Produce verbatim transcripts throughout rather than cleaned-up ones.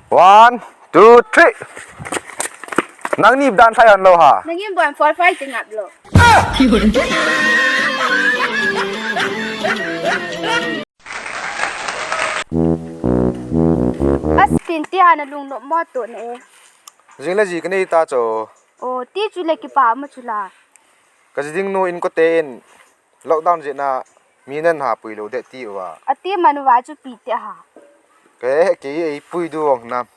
One, two, three. Nangni dan sai han lo ha. Nangin buan four five ting ap lo. Aspin ti hana lung no mo to ne. Jing le ji ka nei ta cho. O, ti chu le kipa mo chu la. Ka ji ding nu in ko te in lockdown jeh na mi nan ha pui lo de ti uva. A ti man uva chu pi te ha. Ke, ke ei pui du ong nam.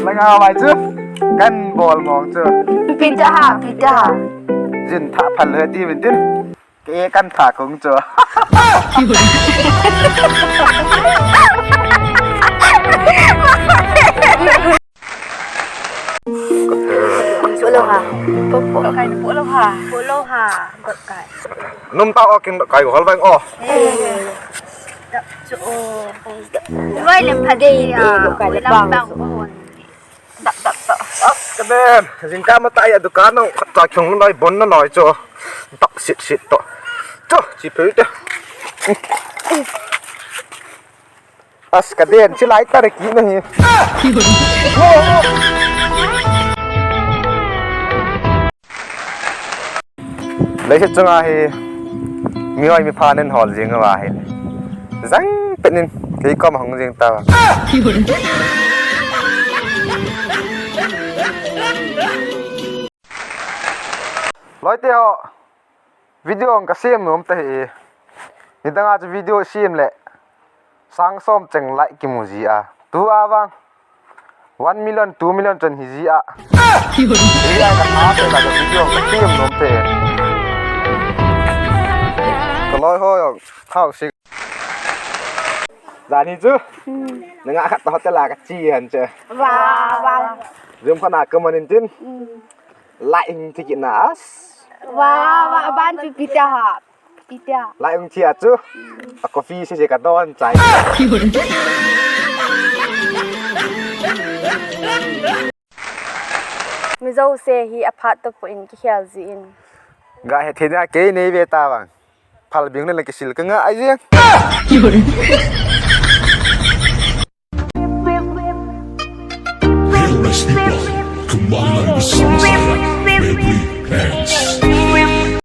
Langa mai chu kan bol mong chu. Pi te ha, pi te ha. Jin tha phal le ti min tin. Ke kan tha kung chu. Polo ha. Polo kai polo ha. Polo ha. Got kai. Num ta o king kai hol bang o. Dap chu o. Vai lem pha dei ya. Lam bang o. Dap dap dap. As ka den. Jingkah ma ta ya dukan no. Khat ta chung noi bon na noi chu. Dap sit sit to. Chu chi phe te. As ka den, chi lai ta re ki na hi. Leiset chunga hi, mi hoi mi pha nen hol jing uva hi. Jang pet nin, kei kom hong jing ta. Loi te ho. Video ang ka sem nom ta hi. Nidanga chu video sem le sang som cheng like kimu ji a. Tu a vang. One million, two million chun hi ji a. Hi a ka tha te ka video ang ka sem nom te. Ka loi ho jong thao sik. Jan hi chu. Nanga khat ta hotel a ka chi han che. Wa, wa. Jum khana ka man in tin. Lai ing thi kit na as. Wa, wa, ban chu pi ta ha. Pi ta. Lai ung thi a chu. A coffee se se ka don chai. Mi jouse hi a phat to po in kikhel ji in. Ga he thina kei nei ve ta vang. Phal bing le kisil ka nga ai jeng. Hail Rice People, kembangkan bersama saya, Febri Hands.